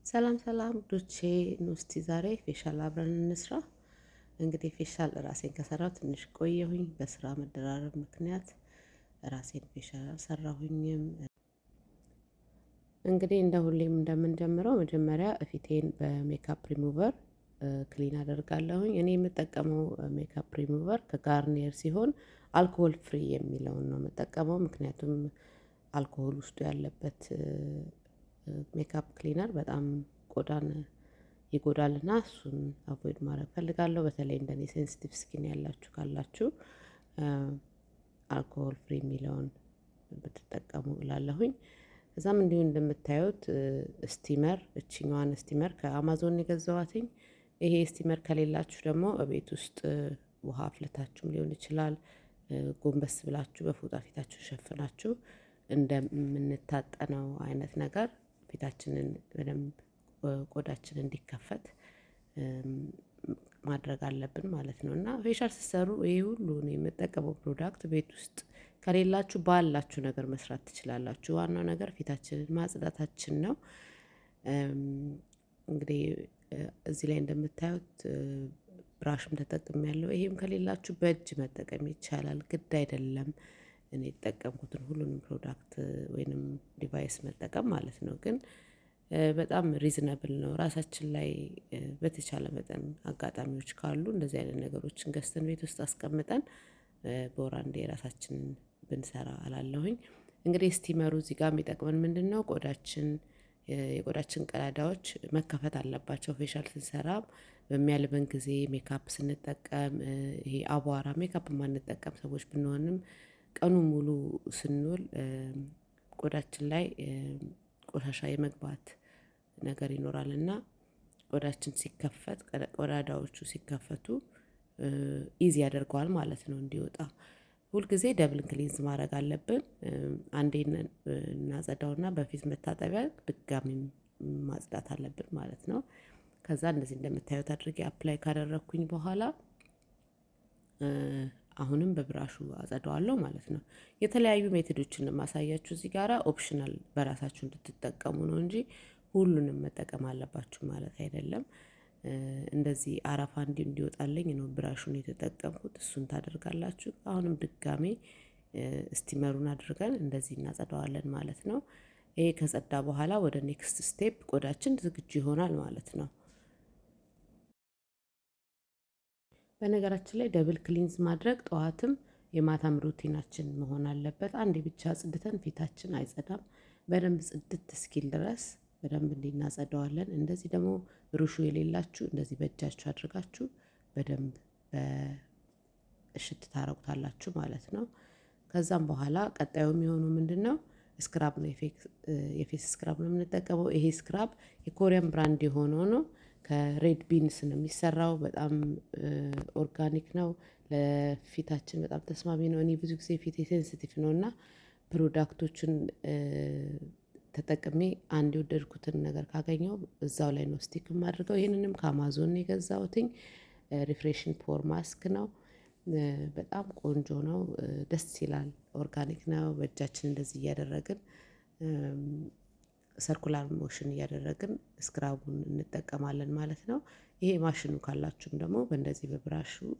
ሰላም ሰላም ውዶቼ፣ ኑ እስቲ ዛሬ facial አብረን እንስራ። እንግዲህ facial ራሴን ከሰራሁ ትንሽ ቆየሁኝ። በስራ መደራረብ ምክንያት ራሴን facial አልሰራሁኝም። እንግዲህ እንደ ሁሌም እንደምንጀምረው መጀመሪያ ፊቴን በሜካፕ ሪሙቨር ክሊን አደርጋለሁኝ። እኔ የምጠቀመው ሜካፕ ሪሙቨር ከጋርኒየር ሲሆን alcohol free የሚለውን ነው የምጠቀመው። ምክንያቱም አልኮሆል ውስጡ ያለበት makeup cleaner በጣም ቆዳን ይጎዳልና እሱን avoid ማድረግ ፈልጋለሁ። በተለይ እንደኔ sensitive skin ያላችሁ ካላችሁ alcohol free የሚለውን ብትጠቀሙ እላለሁኝ። እዛም እንዲሁ እንደምታዩት steamer፣ እችኛዋን steamer ከ Amazon የገዛኋትኝ። ይሄ steamer ከሌላችሁ ደግሞ እቤት ውስጥ ውሃ አፍልታችሁም ሊሆን ይችላል። ጎንበስ ብላችሁ በፎጣ ፊታችሁን ሸፍናችሁ እንደምንታጠነው አይነት ነገር ፊታችንን በደንብ ቆዳችን እንዲከፈት ማድረግ አለብን ማለት ነው። እና facial ስትሰሩ ይሄ ሁሉ ነው የምጠቀመው product ቤት ውስጥ ከሌላችሁ ባላችሁ ነገር መስራት ትችላላችሁ። ዋናው ነገር ፊታችንን ማጽዳታችን ነው። እንግዲህ እዚህ ላይ እንደምታዩት brush ም ተጠቅሜያለሁ። ይሄም ከሌላችሁ በእጅ መጠቀም ይቻላል፣ ግድ አይደለም። እኔ የተጠቀምኩትን ሁሉንም product ወይንም device መጠቀም ማለት ነው። ግን በጣም reasonable ነው። ራሳችን ላይ በተቻለ መጠን አጋጣሚዎች ካሉ እንደዚህ አይነት ነገሮችን ገዝተን ቤት ውስጥ አስቀምጠን በወር አንዴ ራሳችንን ብንሰራ እላለሁኝ። እንግዲህ steamer ኡ እዚህ ጋር የሚጠቅመን ምንድን ነው? ቆዳችን የቆዳችን ቀዳዳዎች መከፈት አለባቸው። facial ስንሰራ በሚያልበን ጊዜ፣ ሜካፕ ስንጠቀም፣ ይሄ አቧራ፣ ሜካፕ የማንጠቀም ሰዎች ብንሆንም ቀኑ ሙሉ ስንውል ቆዳችን ላይ ቆሻሻ የመግባት ነገር ይኖራል እና ቆዳችን ሲከፈት፣ ቀዳዳዎቹ ሲከፈቱ easy ያደርገዋል ማለት ነው እንዲወጣ። ሁልጊዜ double cleanse ማድረግ አለብን። አንዴ እናጸዳውና በፊት መታጠቢያ ድጋሚ ማጽዳት አለብን ማለት ነው። ከዛ እንደዚህ እንደምታዩት አድርጌ apply ካደረግኩኝ በኋላ አሁንም በ brush ኡ አጸደዋለሁ ማለት ነው። የተለያዩ method ኦችን ማሳያችሁ እዚህ ጋራ optional በራሳችሁ እንድትጠቀሙ ነው እንጂ ሁሉንም መጠቀም አለባችሁ ማለት አይደለም። እንደዚህ አረፋ እንዲወጣልኝ ነው brush ኡን የተጠቀምኩት። እሱን ታደርጋላችሁ። አሁንም ድጋሜ steamer ኡን አድርገን እንደዚህ እናጸደዋለን ማለት ነው። ይሄ ከጸዳ በኋላ ወደ next step ቆዳችን ዝግጁ ይሆናል ማለት ነው። በነገራችን ላይ double cleanse ማድረግ ጠዋትም የማታም routine ኣችን መሆን አለበት። አንዴ ብቻ አጽድተን ፊታችን አይጸዳም። በደንብ ጽድት እስኪል ድረስ በደንብ እንዲናጸደዋለን። እንደዚህ ደግሞ ብሩሹ የሌላችሁ እንደዚህ በእጃችሁ አድርጋችሁ በደንብ በእሽት ታረጉታላችሁ ማለት ነው። ከዛም በኋላ ቀጣዩ የሚሆኑ ምንድን ነው? Scrub ነው። የ face scrub ነው የምንጠቀመው። ይሄ scrub የ Korean brand የሆነው ነው። ከ red beans ነው የሚሰራው። በጣም organic ነው። ለፊታችን በጣም ተስማሚ ነው። እኔ ብዙ ጊዜ ፊቴ sensitive ነው እና product ኦችን ተጠቅሜ አንድ የወደድኩትን ነገር ካገኘው እዛው ላይ ነው stick የማድርገው። ይህንንም ከአማዞን የገዛሁትኝ refreshing pore mask ነው። በጣም ቆንጆ ነው፣ ደስ ይላል። Organic ነው። በእጃችን እንደዚህ እያደረግን circular motion እያደረግን scrub ኡን እንጠቀማለን ማለት ነው። ይሄ ማሽኑ ካላችሁም ደግሞ በእንደዚህ በ brush ኡ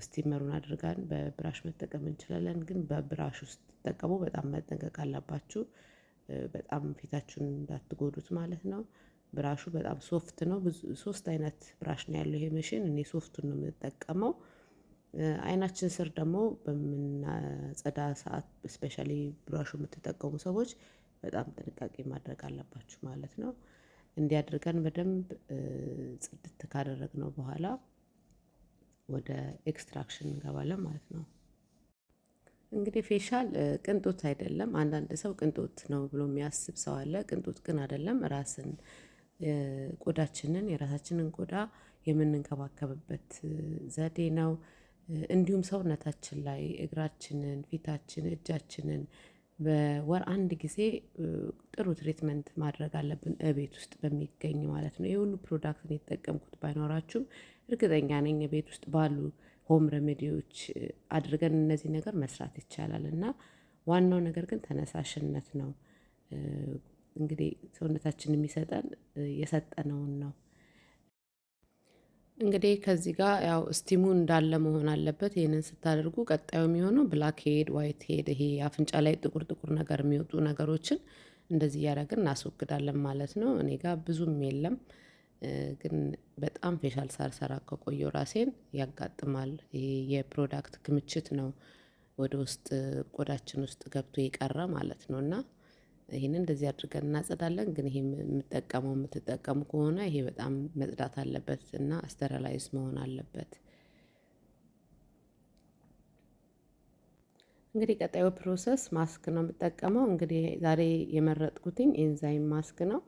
steamer ኡን አድርገን በ brush መጠቀም እንችላለን። ግን በ brush ኡ ስትጠቀሙ በጣም መጠንቀቅ አለባችሁ። በጣም ፊታችሁን እንዳትጎዱት ማለት ነው። Brush ኡ በጣም soft ነው። ብዙ ሶስት አይነት brush ነው ያለው ይሄ መሽን። እኔ soft ኡን ነው የምጠቀመው። አይናችን ስር ደግሞ በምናጸዳ ሰዓት especially brush ኡ የምትጠቀሙ ሰዎች በጣም ጥንቃቄ ማድረግ አለባችሁ ማለት ነው። እንዲህ አድርገን በደንብ ጽድት ካደረግነው በኋላ ወደ extraction እንገባለን ማለት ነው። እንግዲህ facial ቅንጦት አይደለም። አንዳንድ ሰው ቅንጦት ነው ብሎ የሚያስብ ሰው አለ። ቅንጦት ግን አይደለም። ራስን ቆዳችንን የራሳችንን ቆዳ የምንንከባከብበት ዘዴ ነው። እንዲሁም ሰውነታችን ላይ እግራችንን፣ ፊታችን፣ እጃችንን በወር አንድ ጊዜ ጥሩ treatment ማድረግ አለብን እቤት ውስጥ በሚገኝ ማለት ነው። ይህ ሁሉ product የተጠቀምኩት ባይኖራችሁም እርግጠኛ ነኝ ቤት ውስጥ ባሉ home remedy ዎች አድርገን እነዚህ ነገር መስራት ይቻላል እና ዋናው ነገር ግን ተነሳሽነት ነው። እንግዲህ ሰውነታችን የሚሰጠን የሰጠነውን ነው። እንግዲህ ከዚህ ጋር ያው steam ኡ እንዳለ መሆን አለበት። ይህንን ስታደርጉ ቀጣዩ የሚሆነው black head፣ white head፣ ይሄ አፍንጫ ላይ ጥቁር ጥቁር ነገር የሚወጡ ነገሮችን እንደዚህ እያደረግን እናስወግዳለን ማለት ነው። እኔ ጋር ብዙም የለም፣ ግን በጣም facial ሳልሰራ ከቆየው ራሴን ያጋጥማል። ይሄ የ product ክምችት ነው ወደ ውስጥ ቆዳችን ውስጥ ገብቶ የቀረ ማለት ነው። እና ይህንን እንደዚህ አድርገን እናጸዳለን። ግን ይሄ የምጠቀመው የምትጠቀሙ ከሆነ ይሄ በጣም መጽዳት አለበት እና sterilize መሆን አለበት። እንግዲህ ቀጣዩ process mask ነው የምጠቀመው። እንግዲህ ዛሬ የመረጥኩትኝ enzyme mask ነው።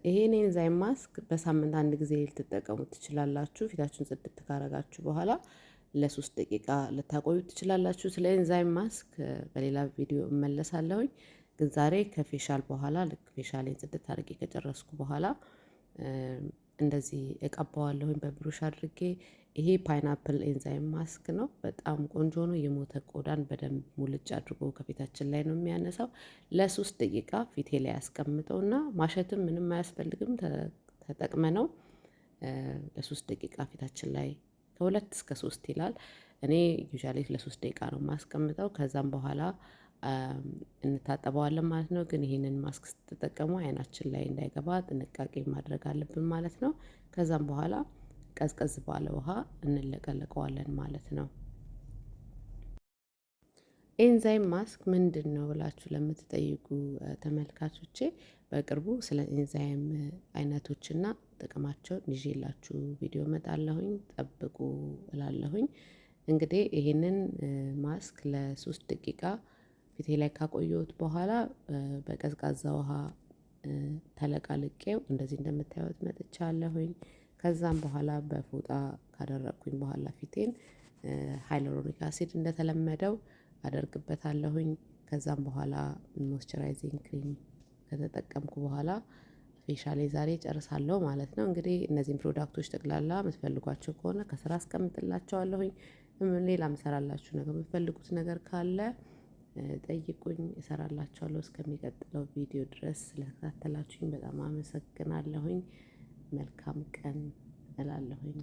ይሄን enzyme mask በሳምንት አንድ ጊዜ ልትጠቀሙት ትችላላችሁ። ፊታችሁን ጽድት ካረጋችሁ በኋላ ለ3 ደቂቃ ልታቆዩት ትችላላችሁ። ስለ enzyme mask በሌላ ቪዲዮ እመለሳለሁኝ። ግን ዛሬ ከ facial በኋላ ልክ facial ኤን ጽድት አድርጌ ከጨረስኩ በኋላ እንደዚህ እቀባዋለሁኝ በብሩሽ አድርጌ። ይሄ pineapple enzyme mask ነው። በጣም ቆንጆ ነው። የሞተ ቆዳን በደንብ ሙልጭ አድርጎ ከፊታችን ላይ ነው የሚያነሳው። ለ3 ደቂቃ ፊቴ ላይ አስቀምጠውና ማሸትም ምንም አያስፈልግም። ተጠቅመነው ለ3 ደቂቃ ፊታችን ላይ ከ2 እስከ 3 ይላል። እኔ usually ለ3 ደቂቃ ነው የማስቀምጠው። ከዛም በኋላ እንታጠበዋለን ማለት ነው። ግን ይህንን ማስክ ስትጠቀሙ አይናችን ላይ እንዳይገባ ጥንቃቄ ማድረግ አለብን ማለት ነው። ከዛም በኋላ ቀዝቀዝ ባለ ውሃ እንለቀለቀዋለን ማለት ነው። Enzyme mask ምንድን ነው ብላችሁ ለምትጠይቁ ተመልካቾቼ፣ በቅርቡ ስለ ኤንዛይም አይነቶችና ጥቅማቸውን ይዤላችሁ ቪዲዮ እመጣለሁኝ። ጠብቁ እላለሁኝ። እንግዲህ ይህንን ማስክ ለ3 ደቂቃ ፊቴ ላይ ካቆየሁት በኋላ በቀዝቃዛ ውሃ ተለቃልቄው እንደዚህ እንደምታዩት መጥቻለሁኝ። ከዛም በኋላ በፎጣ ካደረቅኩኝ በኋላ ፊቴን hyaluronic acid እንደተለመደው አደርግበታለሁኝ። ከዛም በኋላ moisturizing cream ከተጠቀምኩ በኋላ facial ኤ ዛሬ ጨርሳለሁ ማለት ነው። እንግዲህ እነዚህን product ኦች ጠቅላላ የምትፈልጓቸው ከሆነ ከስር አስቀምጥላችኋለሁኝ። ሌላ ምሰራላችሁ ነገር የምትፈልጉት ነገር ካለ ጠይቁኝ፣ እሰራላችኋለሁ። እስከሚቀጥለው ቪዲዮ ድረስ ስለተከታተላችሁኝ በጣም አመሰግናለሁኝ። መልካም ቀን እላለሁኝ።